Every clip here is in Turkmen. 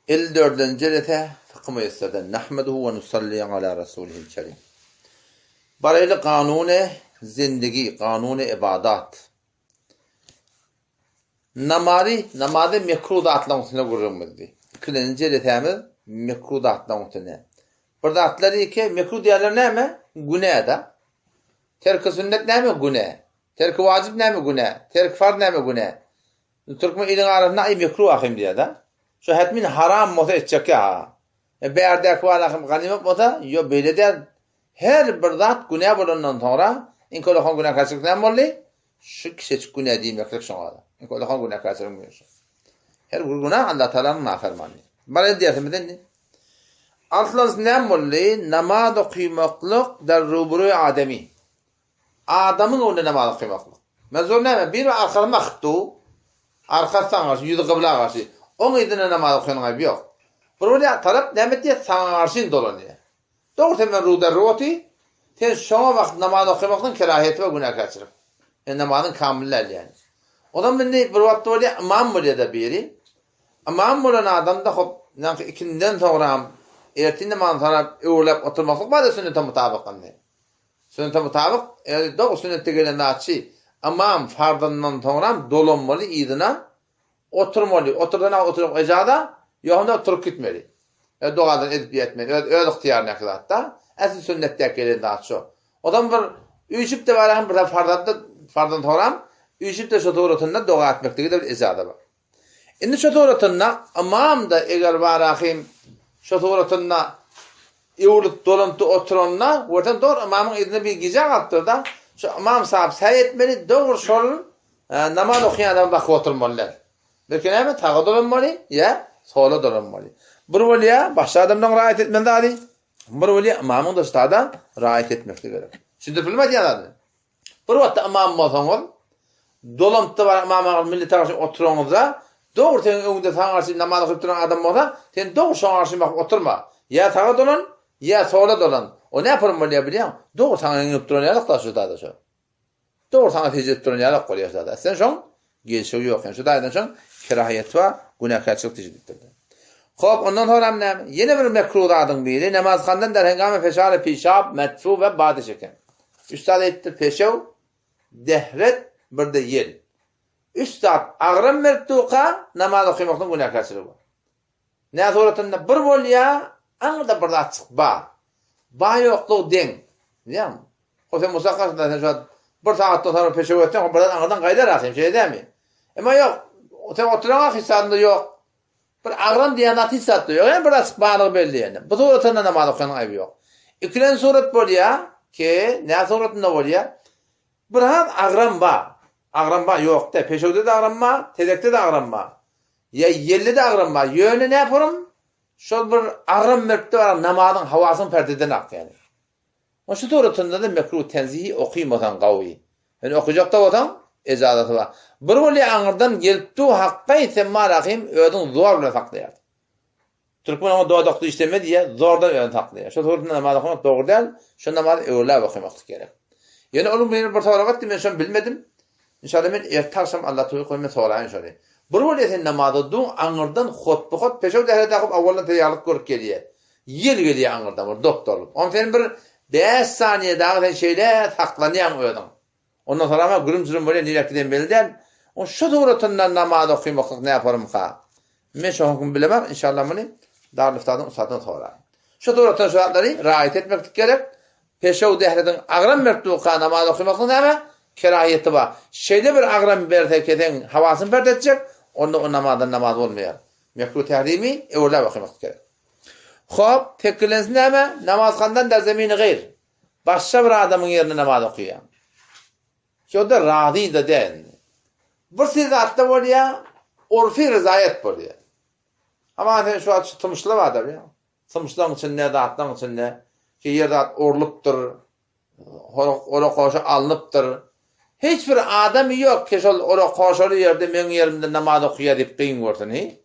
54-nji jelese Fykhy Müýesserden Nahmeduhu we nusalli ala rasulihil kerim. Baraýly kanuny zindigi, kanuny ibadat. Namazy, namazy mekruh zatlaryň üstünde gürrüňimizdi. Ikilenji jelesämiz mekruh zatlaryň üstünde. Bir zatlar ki, mekruh diýenler näme? Günä-da. Terki sünnet näme? Günä. Terki wajyp näme? Günä. Terki farz näme? Günä. Türkmen iliň arasynda aý mekruh ahym diýýär-de. Şo hetmin haram bolsa etjek ýa. E bärdäki bar ahym ganymat bolsa, ýo beýle däl. Her bir zat günä bolandan soňra iň ullakan günäkärçilik näme boldy? Şu kiçijik günä diýmeklik şoňa. Iň ullakan günäkärçiligiň biri şu. Her bir günä Allah Taalanyň nafermany. Bar indi dersimiz indi. Altynjysy näme boldy? Namaz okymaklyk der rubury ademi. Adamyň öňünde namaz okamaklyk. Menzur näme? Biri arkasyny bakyp dur. Arkasy saňa garşy, ýüzi gybla garşy. Oň yzynda namaz okaýanyň aýby ýok. Bir bolýar, tarap näme etýär? Saňa garşy dolanýar. Dogry sen bilen ruderru oty. Sen şoňa bakyp namaz okamaklygyň kerahiýeti we günäkärçilik. Sen namazyň kamil däl ýaly. Onam indi bir wagtda bolýar, ymam bolýar-da biri. Ymam bolan adam-da hop, ýaňky ikinden soňram ertir namazyny sanap öwürläp oturmaklyk bar-da sünnete mutabyk indi. Sünnete mutabyk, ýagny dogry sünnetde gelen zatçy, ymam farzyndan soňram dolanmaly yzyna, oturmaly, otursana oturyp ejaza, ýogsam-da turup gitmeli. Ýa dogadan edip ýa etmeli, öz öz ygtyýaryndaky zat-da. Äsli sünnetdäki gelen zat şo. Ozam bir üýşüp-de baraham bir farzatda farzdan soňram üýşüp-de şo suratynda doga etmekligi-de bir ejaza bar. Indi şu suratynda ymam-da eger barahym şu suratynda öwrülip dolanyp oturanda, görseň dogry ymamyň yzynda bir gijä galypdyr-da, şu ymam sahip säý etmeli, dogry şol namaz okaýan adama bakyp oturmaly däl. Belki näme, saga dolanmaly ýa sola dolanmaly. Bir bolýa başga adamlaryň raýat etmeli zady, bir bolýa ymamyň-da şu zada raýat etmekli gerek. Düşündirip bildim aýdýan zadymy? Bir wagtda ymam bolsaňyz, dolanyp-da baryp ymama garşy millete garşy oturanyňyzda, dogry seniň öňüňde saňa garşy namaz okyp duran adam bolsa, sen dogry şoňa garşy bakyp oturma. Ýa saga dolan, ýa sola dolan. O näpurun bolýar bilýäňmi? Dogry saňa eňilip duran ýalak-da şu zada şo. Dogry saňa sežde edip duran ýalak bolýar şu zada. Sen şoň gelşigi ýok. Ýani şu taýdan şoň kerahiýeti bar, günäkärçilik diýip. Hop, ondan soňram näme? Ýene bir mekruh zadyň biri, namazhandan derhengame feşary pişap, medfu we bady şeken. Üç zat aýtdy, peşew, dehret, bir-de ýel. Üç zat agram berip durka, namaz okamakdan günäkärçilik bar. Nä suratynda bir bolýa, aňyrda bir zat çykyp bar. Bar ýoklugy deň. Bilýäňmi? Ho sen Musa garşysynda sen şu wagt bir sagatdan soňra peşew etseň, ho bir zat aňyrdan gaýdar ahyryn, şeýle dälmi? Emma ýok, sen oturaňok hiç zadyňda ýok. Bir agram diýen zat hiç zatda ýok. Ýöne bir açyk barlygy belli ýöne. Bu suratynda namaz okanyň aýby ýok. Ikilenji surat bolýar ki, nä suratynda bolýar? Biraz agram bar. Agram bar, ýok däl. Peşewde-de agram bar, tezekde-de agram bar. Ýa ýelde-de agram bar. Ýöne näporum? Şol bir agram berip-de bar, namazyň hawasyny perdeden akýar. Ol şu suratynda-da mekruh tenzihi okymasaň gawy. Ýöne okajak-da bolsaň, ejazasy bar. Bir bolýa aňyrdan gelip dur hakgaý sen marahym özüň zor bilen saklaýarsyň. Türkmen oňa dodak dişleme diýýär, zordan özüni saklaýar. Şu suratynda namaz okamak dogry däl, şu namazy öwürläp okamaklyk gerek. Ýöne onuň biri bir sorag etdi, men şony bilmedim. Inşallah men erte agşam Allah towfyk berse men soraýyn şony. Bir bolýa sen namaza dur aňyrdan hotba-hot peşew dähret akyp awaldan taýýarlyk görüp gelýär. Ýel gelýär aňyrdan bir doktorlyk. Onda sen bir bäş saniýe dagy sen şeýle saklanýaň özüň. Ondan soňram gürüm-jürüm bolýar niräk giden belli däl. Onda şu suratynda namaz okymaklyk näporymka? Men şo hökümi bilemok, inşallah muny Darüliftadyň ussadyna soraýyn. Şu suratdan şu zatlary raýat etmeklik gerek. Peşew dährediň agram berip durka namaz okymaklyk näme? Kerahiýeti bar. Şeýle bir agram berse ki seň hawasyny pert etjek, onda o namazdan namaz bolmaýar. Mekruh tährimi öwürläp okymaklyk gerek. Hop, tekkilensin näme? Namazhandan der zemini gaýr. Başga bir adamyň ýerinde namaz okaýaň. Şo-da razy-da däl. Bir zatda bolýar, urfy ryzaýat bolýar. Aman sen şu wagt şu tymyşlap adam ýa. Tymyşlaň içinde, zatlaň içinde ki ýer zat orlupdyr, orak-hoşa alnypdyr. Hiç bir adam ýok ki şol orak-hoşaly ýerde meň ýerimde namaz okaýar diýip kyn görsün, hi?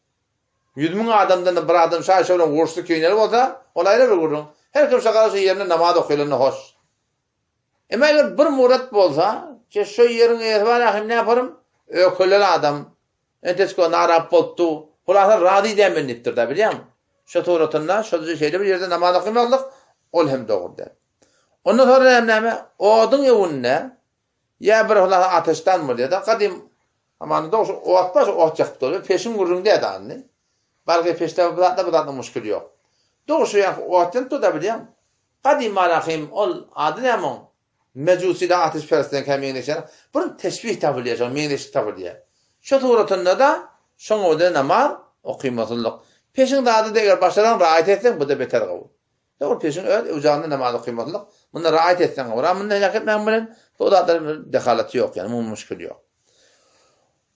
100.000 adamdan bir adam şaý-şo bilen gurşly keýneli bolsa, ol aýry bir gürrüň. Her kim şo gara şo ýerinde namaz okaýlanda hoş. Emma eger bir murat bolsa, ki şo ýeriň eýesi bar ahim näparym, ökeleli adam, enteçko narap bolupdy. Hulasa razy däl men diýipdir-dä, bilýäňmi? Şo suratynda, şo şeýle bir ýerde namaz okamazlyk, ol hem dogry däl. Ondan soňra näme näme? Oduň öňünde ýa bir hulasa ateşdan bolýar-da, gadym zamanda dogry ot bar, şo ot ýakyp durýar. Peşiň gürrüňi däl-de indi. Bargy peşde bu zatda bu zatda muşkil ýok. Dogry şo ýaňky ot ýanyp dur-da bilýäňmi? Gadym Malahym ol ady näme oň? Mejusiler ateşperestlerkä meňzeşýär. Bir teşbih tapylýar, şoň meňzeşlik tapylýar. Şo suratynda-da şoň öwde namaz okymasyzlyk. Peşiň zady-da eger başaraň raýat etseň bu-da beter gowy. Dogry peşiň öz öwjagynda namaz okymasyzlyk. Munda raýat etseň gowy. Munda heläk etmäň bilen bu zatlaryň bir dehalaty ýok, ýagny muň muşkili ýok.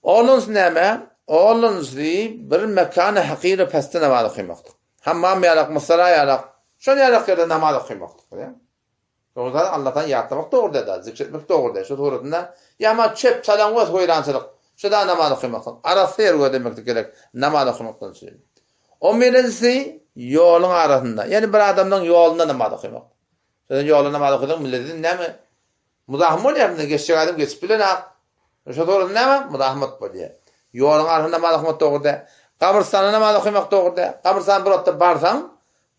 Onunysy näme? Onunysy bir mekany hakyry pesde namaz okymakdyk. Hammam ýalak, musala ýalak, şol ýalak ýerde namaz okymakdyk. Dogrudan Allahdan ýatlamak dogry däl, zikr etmek dogry däl. Şu suratynda ýa-ma çöp çalan we weýrançylyk. Şu da namaz okamaklyk. Arassa ýer gözlemeklik gerek namaz okamakdan üçin. On birinjisi ýoluň arasynda, ýagny bir adamdan ýolunda namaz okamak. Sen ýolda namaz okasaň milletiň näme muzahym bolýar, indi geçjek adam geçip bilenak. Şu suratynda näme muzahymyt bolýar. Ýoluň arasynda namaz okamak dogry däl. Gabrystanda namaz okamak dogry däl. Gabrystan bir otda barsaň,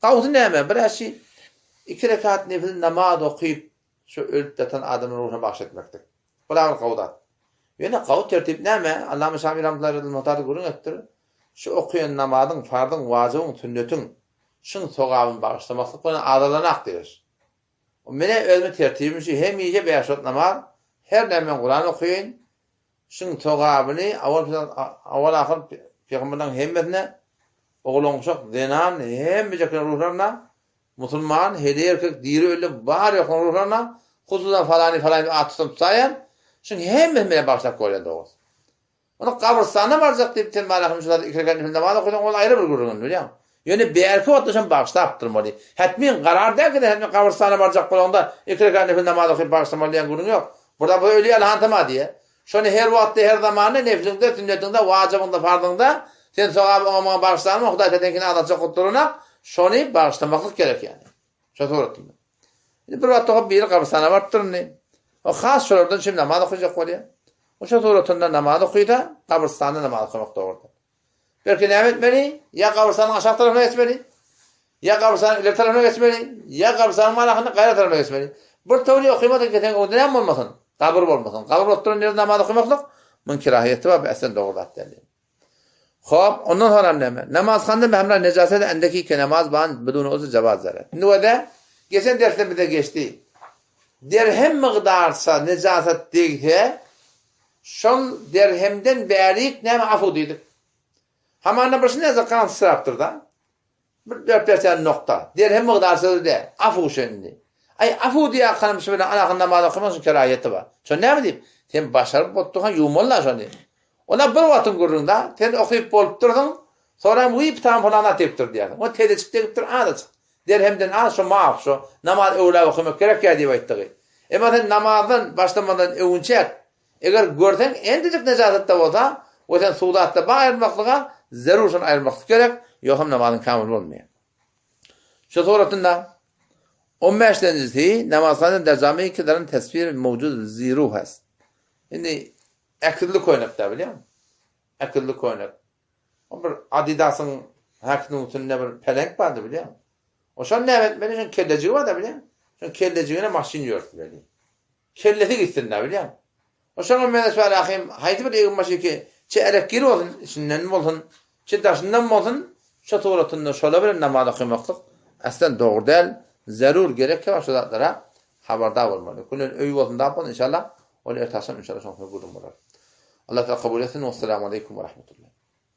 Gawsy näme, bir äşi iki rekat nefil namaz okyp, şu ölüp ýatan adamyň ruhuna bagyş etmekdir. Bu da bir gowy zat. Ýöne gowy tertip näme? Allama Şamil rahmetullahi aleyh muhtarda gürrüň etdir. Şu okaýan namazyň, farzyň, wajybyň, sünnetiň şuň sogabyny bagyşlamaklyk bilen azalanak diýer. Mene özüme tertibim şu, hemişe bäş wagt namaz, her näme men Kuran okaýyn, Şuň sogabyny awal-ahyr pygamberleriň hemmesine, oglan-uşak, zenan, hemmejekleň ruhlaryna, musulman, heleý erkek, diri ölü, bar ýoklaryň ruhlaryna, hususan falany falany at tutan tutaýan, şuň hemmesini mene bagyşlap görýän dogrusy. Ony gabrystana barjak diýip sen bana şu zady iki rekat nefil namaz okasaň ol aýry bir gürrüň indi bilýäňmi? Ýöne bärki wagtda şony bagyşlapdyryn ony. Hetmin karar däl ki hetmin gabrystana barjak bolaňda iki rekat nefil namaz okyp bagyşlamaly diýen gürrüň ýok. Burada bu öli ýaly hantama diýýär. Şony her wagtda her zamanda nefliňde, sünnetiňde, wajybyňda, farzyňda sen sogaby oňa muňa bagyşlanma Hudaý seniňkini azaltjak bolup duranok, şony bagyşlamaklyk gerek ýagny. Şo suratynda. Indi bir wagt oňa biri gabrystana barypdyr indi. O has şolardan şem namaz okajak bolýar. O şo suratynda namaz okysa, gabrystanda namaz okamak dogrudyr. Belki näme etmeli? Ýa gabrystanyň aşak tarapyna geçmeli, ýa gabrystanyň ileri tarapyna geçmeli, ýa gabrystanyň manasynda gaýra tarapyna geçmeli. Bir töwli okymasa geçen öňde näme bolmasyn? Gabyr bolmasyn. Gabyr bolup duran ýerde namaz okamaklyk muň kerahiýeti bar, bu äslen dogry zat däl. Hop, ondan soň hem näme? Namazhanda mähmra nejaset endeki ke namaz ban bidun uzr jawaz zere. Indi wada geçen dersde bize geçdi. Derhem mygdarça nejasat degse, şol derhemden bärik näme afu diýdik. Hamana bir şinäze gan syçrapdyr da. Bir dört-bäş sany nokta. Derhem mygdar sözi däl. Afu şu indi. Aý, afu diýýärkanym şu bilen alahyn namaz okamak üçin kerahiýeti bar. Şo näme diýip? Sen başaryp bolup durkaň ýuwmaly-la şony. Ol-a bir wagtyň gürrüňi-da. Sen okyp bolup dursuň, soram wiý pytam pylan at degipdir diýýärsiň. O tezejik degipdir azajyk. Derhemden az şo maaf şo. Namaz öwläp okamak gerekýär diýip aýtdygy. Emma sen namazdan başlamadan öwünçäk Eger görseň endijik nejasatda bolsa we sen suwdatda ba aýyrmaklyga zerur şony aýyrmaklyk gerek, ýogsam namazyň kamil bolmaýar. Şu suratynda on bäşlenjisi namazhana der jamy ki deren teswir mewjud ziru has. Indi ekizli köýnek da bilýäňmi? Ekizli köýnek. O bir Adidasyň häkiniň üstünde bir peleňk bardy bilýäňmi? O şony näme etmeli? Şoň kellejigi bar da bilýäňmi? Şoň kellejigine maşyn ýörtmeli. Kellesi gitsin-dä, bilýäňmi? O şoňa meňzeş bar ahym, haýsy bir eginbaşy ki, çe erekgir bolsun, içinden bolsun, çe daşyndan bolsun, şo suratynda şolar bilen namaz okamaklyk aslan dogry däl, zerur gerek bar şo zatlara habardar bolmaly. Külen öý bolsun, zat bolsun, inşallah, ol erte agşam inşallah şoň üstünde gürrüň bolar. Allah Taala kabul etsin. Wessalamu aleýkum we rahmetullah.